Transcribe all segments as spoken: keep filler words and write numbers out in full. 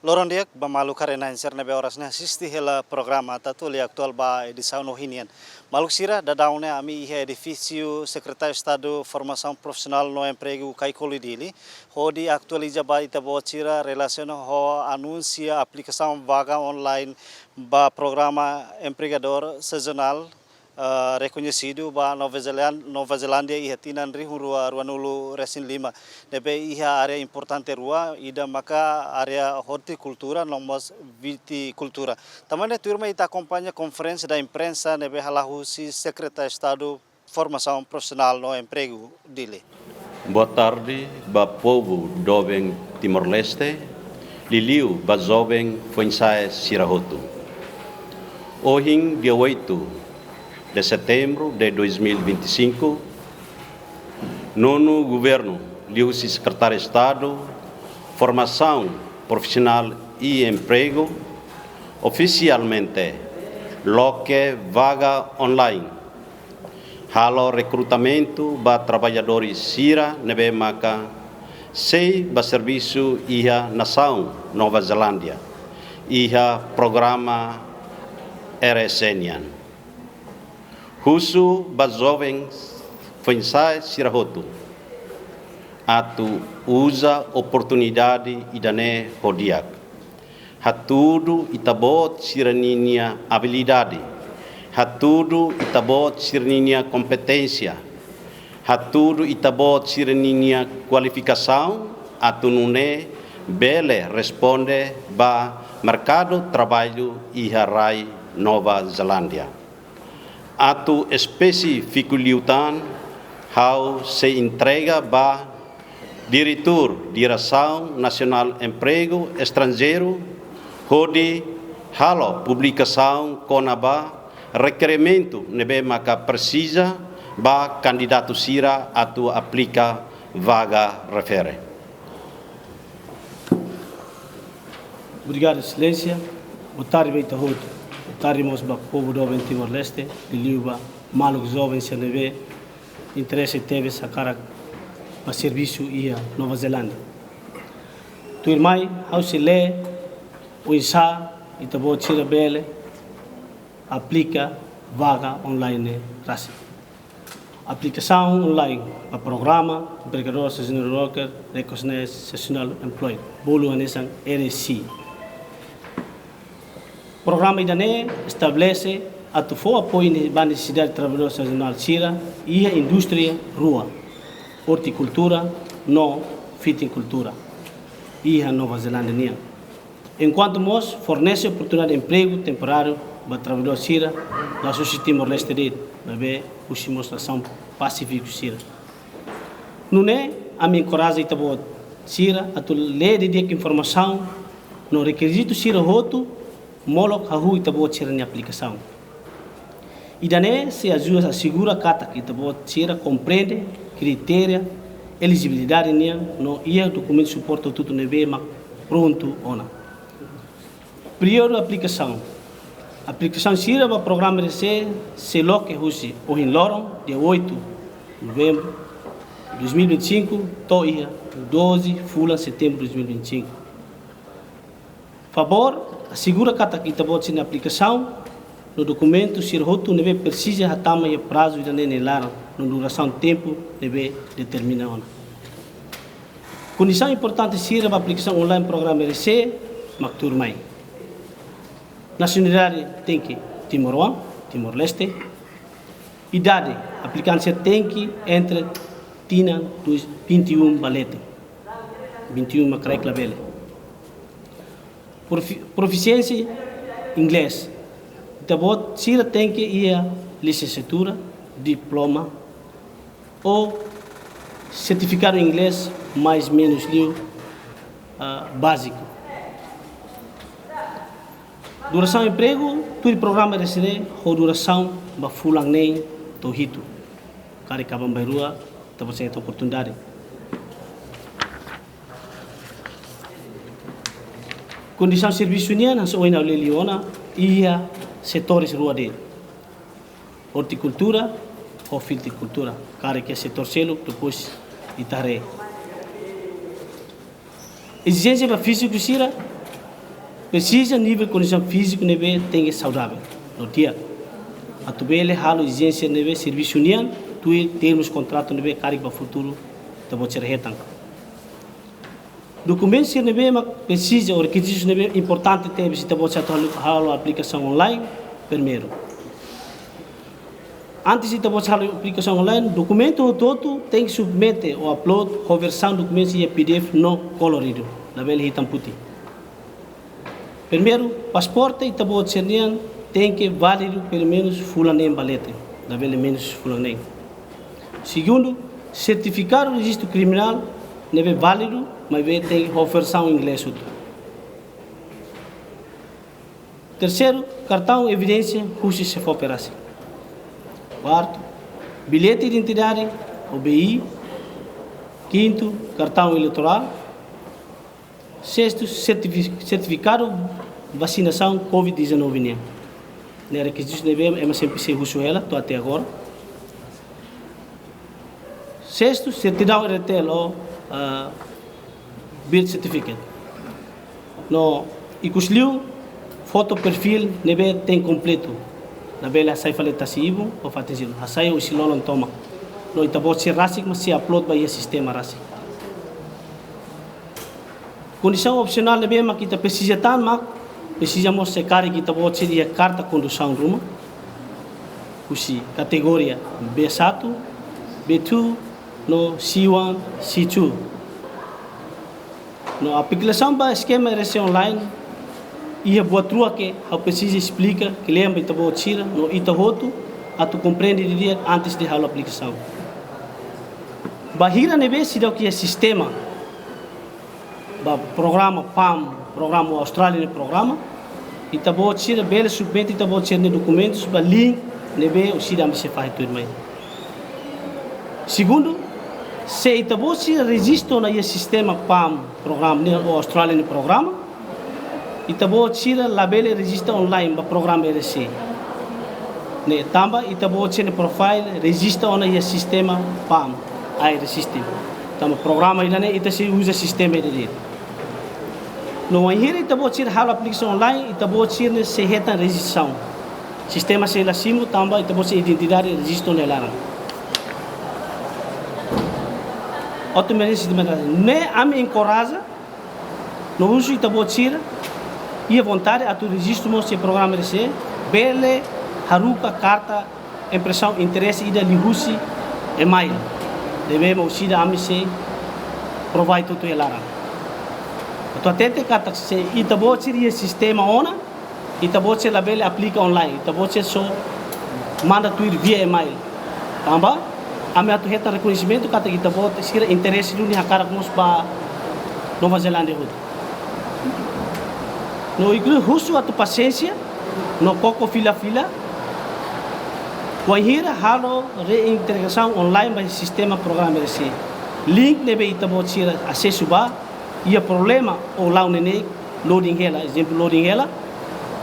Loron di'ak ba maluk haree-na'in sira ne'ebé oras ne'e asiste hela programa Tatoli Atuál ba edisaun ohin nian. Maluk sira, daudaun ne'e ami iha edifísiu Sekretáriu Estadu Formasaun Profisionál no Empregu Caicoli Dili, hodi atualiza ba ita-boot sira relasiona ho anúnsiu aplikasaun vaga online ba programa empregadór sezonál, eh, rekoñesidu ba Nova Zelan-, Nova Zelándia iha tinan rihun rua ruanulu resin lima. Ne'ebé iha área importante rua, ida maka área ortikultura no mós vitikultura. Tanba ne'e tuirmai ita akompaña konferénsia da imprensa ne'ebé hala'o husi Sekretáriu Estadu Formasaun Profisionál no Empregu Dili. Boa tarde ba povu doben Timor-Leste, liuliu ba joven foin-sa'e sira hotu. Ohin, dia oito de setembro de dois mil e vinte e cinco, Nono Governu, liuhusi Sekretáriu Estadu Formasaun Profisionál i Empregu, ofisialmente loke vaga online halo rekrutamentu ba traballadór sira ne'ebé maka sei bá servisu iha nasaun Nova Zelándia, iha programa R S E nian. Husu ba joven foin-sa'e sira hotu atu uza oportunidade ida-ne'e ho di'ak. Hatudu ita-boot sira-ninia abilidade, hatudu ita-boot sira-ninia kompeténsia, hatudu ita-boot sira-ninia kualifikasaun atu nune'e bele responde ba merkadu traballu iha rai Nova Zelándia. Atu espesífiku liután, ha'u sei entrega ba Diretór Diresaun Nasionál Empregu Estranjeiru hodi halo publikasaun kona-ba rekerimentu ne'ebé maka presiza ba kandidatu sira atu aplika vaga refere. Obrigadu, Exelénsia. Boa tarde ba ita hotu. Boa tarde mós ba povu doben Timor-Leste, liuliu ba maluk joven sira ne'ebé interese tebes hakarak bá servisu iha Nova Zelándia. Tuirmai, ha'u sei lee oinsá ita-boot sira bele aplika vaga online rasik. Aplikasaun online ba programa Empregadór Seasonal Worker Recognized Seasonal Employed, bolu hanesan R S E. Programa ida-ne'e estabelese atu fó apoiu ba nesesidade traballadór sezonál sira iha indústria rua, ortikultura no vitikultura, iha Nova Zelándia nian. Enkuantu mós fornese oportunidade empregu temporáriu ba traballadór sira, la'ós husi Timor-Leste de'it, maibé husi mós nasaun Pasífiku sira. Nune'e, ami enkoraja ita-boot sira atu lee didi'ak informasaun no rekizitu sira hotu molok hahú ita-boot sira-nia aplikasaun. Ida-ne'e sei ajuda asegura katak ita-boot sira komprende kritéria elejibilidade nian no iha dokumentu suporte hotu-hotu ne'ebé mak prontu ona. Períodu aplikasaun. Aplikasaun sira ba programa R S E sei loke husi ohin loron, dia oito novembro dois mil e vinte e cinco, to'o iha doze fulan setembru dois mil e vinte e cinco. Favór asegura katak ita-boot sira-nia aplikasaun no dokumentu sira hotu ne'ebé presiza hatama iha prazu ida-ne'e nia laran no durasaun tempu ne'ebé determina ona. Kondisaun importante sira ba aplikasaun online programa R S E mak tuirmai. Nasionalidade tenke timoroan, Timor-Leste. Idade, aplikante sira tenke entre tinan dois, vinte e um ba leten. Vinte e um mak kraik labele. Profi-, profisiénsia inglés. Ita-boot sira tenke iha lisensiatura, diploma, ou sertifikadu inglés mais menus liu, ah, báziku. Durasaun empregu, tuir programa R S E ho durasaun ba fulan neen to'o hitu. Karik aban-bainrua, ita-boot sira hetan oportunidade. Kondisaun servisu nian, hanesan ohin ha'u lee liu ona, iha setores rua de'it. Ortikultura ho vitikultura. Karik iha setór seluk, depois ita haree. Ezijénsia ba fíziku sira, Presiza nivel kondisaun fíziku ne'ebé tenke saudavel no di'ak atu bele halo ezijénsia ne'ebé servisu nian, tuir termus kontratu ne'ebé karik ba futuru ita-boot sira hetan. Dokumentu sira ne'ebé mak presiza ou rekizitus ne'ebé importante tebes ita-boot sira atu halo, halo aplikasaun online. Primeiru, antes ita-boot sira halo aplikasaun online, dokumentu hotu-hotu tenke submete ou upload ho versaun dokumentu iha P D F no koloridu, labele hitam putih. Primeiru, pasaporte ita-boot sira-nian tenke válidu pelumenus fulan neen ba leten, labele menus fulan neen. Segundu, sertifikadu rejistu kriminál ne'ebé válidu, maibé tenke ho versaun inglés hotu. Terseiru, kartaun evidénsia husi SEFOPE rasik. Kuartu, billete identidade ou B I. Kintu, kartaun eleitorál. Sestu, sertifi-, sertifikadu vasinasaun covid dezanove nian. Ne'e rekizitus ne'ebé ema sempre sei husu hela to'o até agora. Sestu, sertidaun R T L ou, ah, birth certificate. No ikusliu, foto perfíl ne'ebé tenke kompletu. Labele hasai fali tasi-ibun ou fatin-seluk. Hasai husi lolon tomak. No ita-boot sira rasik mak sei upload ba iha sistema rasik. Kondisaun opsionál ne'ebé mak ita presiza tan mak, presiza mós se karik ita-boot sira iha karta kondusaun ruma husi kategoria B satu, B two, no C one, C two. No aplikasaun ba eskema R S E online iha buat rua ke ha'u presiza esplika kle'an ba ita-boot sira no ita hotu atu komprende didi'ak antes de halo aplikasaun. Bainhira ne'ebé seidauk iha sistema ba programa PALM, programa Austrália nia programa, ita-boot sira bele submete ita-boot sira-nia dokumentus ba link ne'ebé orsida ami sei fahe tuirmai. Segundu, se ita-boot sira rejista ona iha sistema PALM programa ne'e ou Austrália nia programa, ita-boot sira labele rejista online ba programa R S E. Ne'e tanba ita-boot sira-nia profile rejista ona iha sistema PALM, I R system. Tanba programa ida-ne'e ita sei uza sistema ida de'it. No wainhira ita-boot sira halo aplikasaun online, ita-boot sira-ne'e sei hetan rejistrasaun. Sistema sei la simu tanba ita-boot sira identidade rejista ona iha laran. Automaticamente sistema ne'e ami enkoraja no husu ita-boot sira iha vontade atu rejistu mós iha programa R S E, bele haruka karta espresaun interese ida liuhusi email ne'ebé mak orsida ami sei provide hotu iha laran. Atu hatete katak se ita-boot sira iha sistema ona, ita-boot sira labele aplika online, ita-boot sira só manda tuir via email. Tanba ami atu hetan rekoñesimentu katak ita-boot sira interese duni hakarak mós ba Nova Zelándia hotu. No inkluzive husu atu pasiénsia no koko fila-fila wainhira halo reintegrasaun online ba sistema programa R S E. Link ne'ebé ita-boot sira asesu ba iha problema ou la'o neineik loading hela, ezemplu loading hela,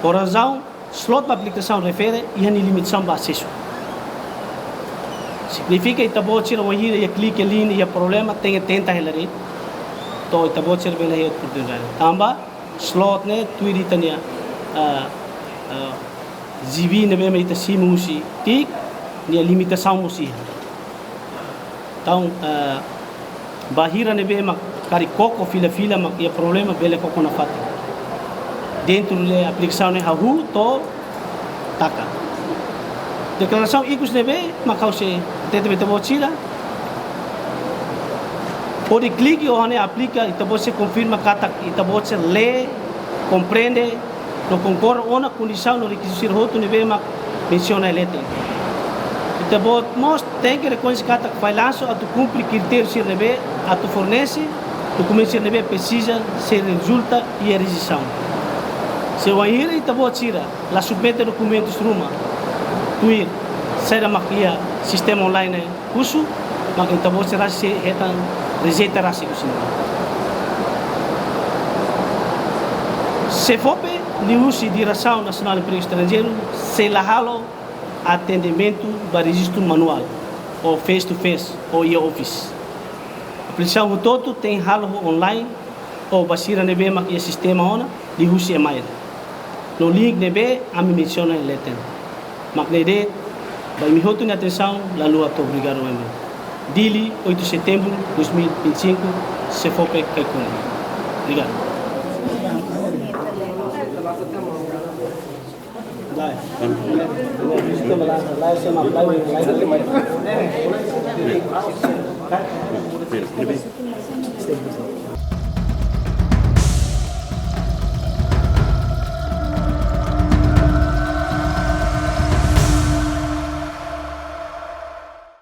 por razaun slot ba aplikasaun refere iha nia limitasaun ba asesu. Signifika ita-boot sira wainhira iha klik iha link iha problema tenke tenta hela de'it to'o ita-boot sira bele hetan oportunidade. Tanba slot ne'e tuir ita-nia, ah, ah, G B ne'ebé mak ita simu husi TIC nia limitasaun mós iha. Entaun, ah, bainhira ne'ebé mak karik koko fila-fila mak iha problema bele koko nafatin. Dentru de aplikasaun ne'e hahú to'o taka. Deklarasaun ikus ne'ebé mak ha'u sei hatete ba ita-boot sira. Hodi klik ou hane aplika, ita-boot sei konfirma katak ita-boot sira lee, komprende, no konkorda ona kondisaun no rekizitu sira hotu ne'ebé mak mensiona iha leten. Ita-boot mós tenke rekoñese katak fallansu atu kumpre kritériu sira ne'ebé atu fornese dokumentu sira ne'ebé presiza sei rezulta iha rejistrasaun. Se wainhira ita-boot sira la submete dokumentus ruma tuir saida mak iha sistema online husu, mak ita-boot sira sei hetan rejeita rasik husi ne'e. SEFOPE liuhusi Diresaun Nasionál Empregu Estranjeiru sei la halo atendimentu ba rejistu manuál ou face to face ou iha office. Aplikasaun hotu-hotu tenke halo ho online ou ba sira ne'ebé mak iha sistema ona, liuhusi email. No link ne'ebé ami mensiona iha leten. Mak ne'e de'it, ba imi hotu nia atensaun, la luha atu obrigadu ba imi. Dili, oito de setembro de dois mil e vinte e cinco, CEFOPEC Kaikoli. Obrigadu.